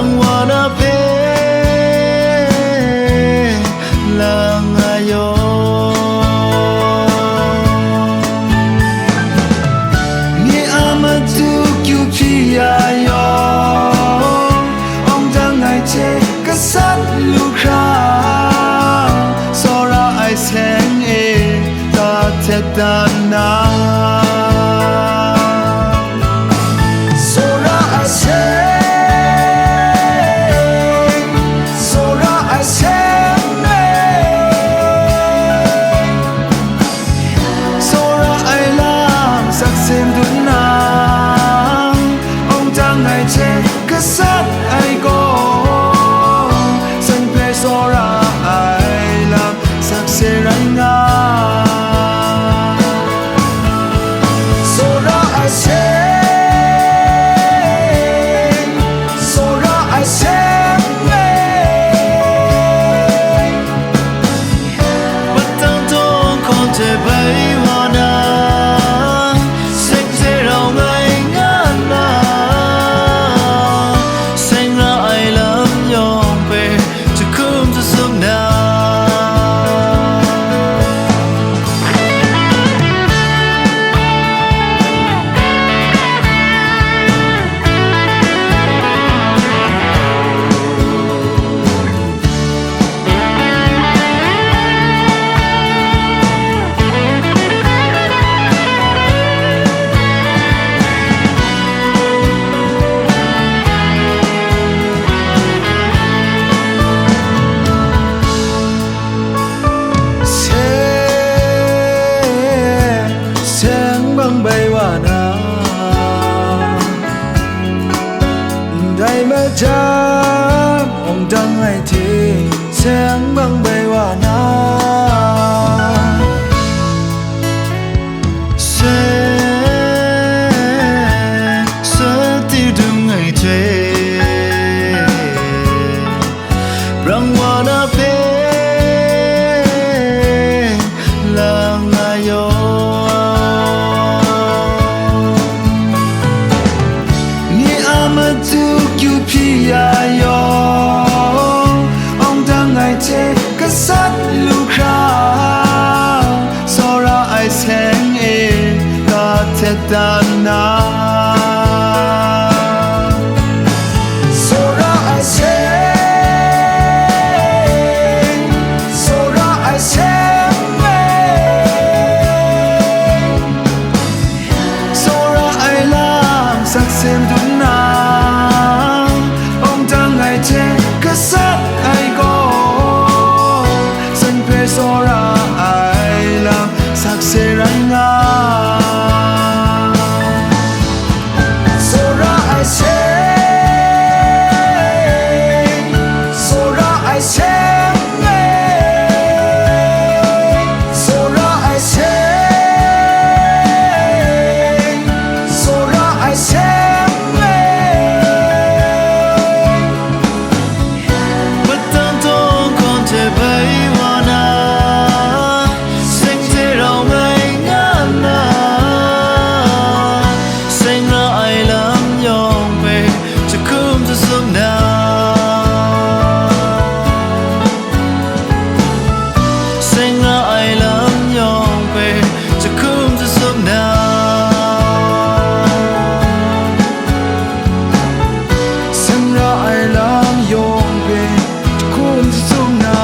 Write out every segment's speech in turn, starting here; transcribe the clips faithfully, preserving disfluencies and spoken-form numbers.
Wa na hpe lang nga yaw. Nye a matu kyu hpyi ya yaw, awng dang ai hte gasat lu hkra, tsawra ai seng e, ta htet dan na. Tsawra ai seng, tsawra ai seng e, tsawra ai lam sak sem dun na, awng dang ai hte gasat ai gaw, seng hpe tsawra ai lam sakse rai nga. Tsawra ai seng, tsawra ai seng e, patang tawng hkawn hte bai wa na, seng hte rau ngai nga nna, seng ra ai lam yawng hpe jahkum jahtum na. Seng, seng bang bai wa na, ndai majang awng dang ai hte, seng bang bai wa na. Seng, seng ti dung ai hte, brang wa na hpe lang nga yaw. Nye a matu kyu hpyi ya yaw, awng dang ai hte gasat lu hkra, tsawra ai seng e, ka htet dan na. Tsawra ai seng, tsawra ai seng e, tsawra ai lam sak sem dun na, awng dang ai hte gasat ai gaw, seng hpe tsawra ai lam sakse rai nga. Tsawra ai seng, tsawra ai seng e, tsawra ai seng, tsawra ai seng e, patang tawng hkawn hte bai wa na, seng hte rau ngai nga nna, seng ra ai lam yawng hpe jahkum jahtum na. Seng ra ai lam yawng hpe jahkum jahtum na. Seng ra ai lam yawng hpe jahkum jahtum na.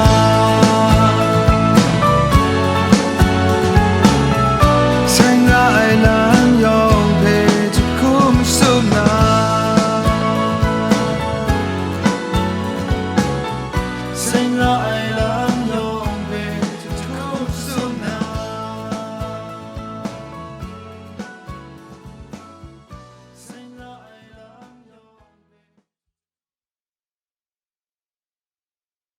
Seng ra ai lam yawng hpe jahkum jahtum na. Seng ra ai lam